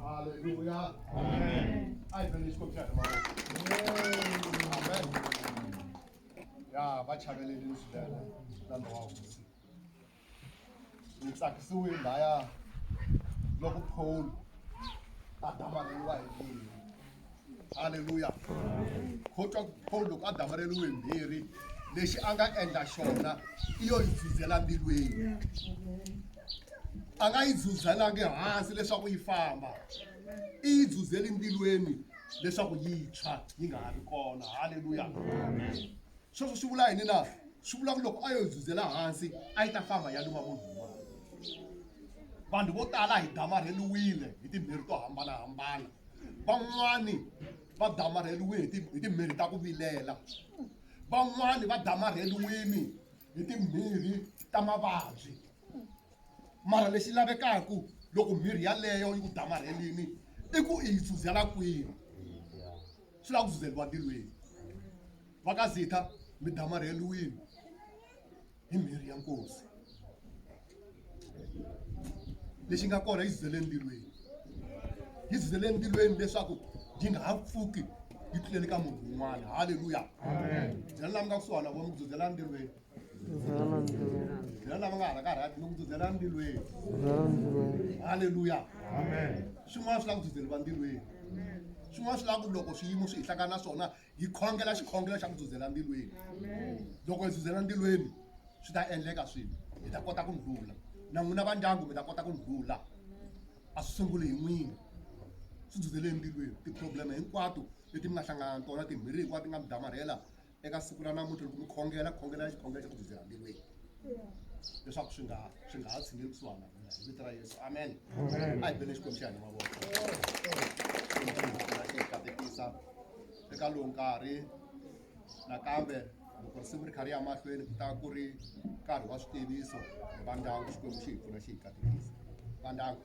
Haleluya. Amen. A hi beni Xikwembu xa hina mavoko. Amen. Ya va chavelelini swinene nandza wa hosi. Ni tsakisiwile laya loko Paul a damarheliwa hi mhiri. Haleluya. Kho twa ku Paul loko a damarheliwe hi mhiri lexi a nga endla xona i yo yi dzudzela mbilwini. A nga yi dzudzelangi hansi leswaku yi famba. I yi dzudzele mbilwini leswaku yi tshwa yi nga ha ri kona. Haleluya. Sweswo swi vula yini na? Swi vula ku loko a yo yi dzudzela hansi a yi ta famba ya luma munhu un'wana. Vanhu vo tala hi damarheliwile hi timhiri to hambanahambana. Van'wani va damarheliwile hi timhiri ta ku vilela. Van'wani va damarheliwile hi timhiri ta mavabyi. Mara lexi lavekaka loko mhiri yaleyo yi ku damarhelini i ku i yi dzudzela kwini. Swi lava ku dzudzeliwa ntilweni. Va ka Zitha mi damarheliwile hi mhiri ya nkosi. Lexi nga kona yi dzudzele ntilweni. Yi dzudzele ntilweni leswaku yi nga ha pfuki yi tlulele ka munhu un'wana. Haleluya. Byela lava nga kusuhana vona ku dzudzela ntilweni. Byela lava nga hala ka right ni ku dzudzela ntilweni. Haleluya. Swin'wana swi lava ku dzudzeliwa ntilweni. Swin'wana swi lava ku loko swiyimo swi hi hlangana na swona hi khongela xikhongelo xa ku dzudzela ntilweni. Loko hi dzudzela ntilweni swi ta endleka swilo hi ta kota ku ndlula na n'wina va ndyangu mi ta kota ku ndlula. A swi sunguli hi n'wina swi dzudzele embilwini ti-problem hinkwato leti mi nga hlangana na tona timhiri hinkwato ti nga mi damarhela eka siku ra namuntlha loko mi khongela khongela xikhongelo xa ku dzudzela mbilwini leswaku swi nga ha tshineli kusuhana na n'wina hi vito ra Yesu, amen. A hi bele Xikwembu xa hina mavoko xi hi katekisa eka lowu nkarhi. Nakambe loko risimu ri kha ri ya mahlweni ku ta ku ri nkarhi wa switiviso hi va ndyangu. Xikwembu xi hi pfuna xi hi katekisa va ndyangu.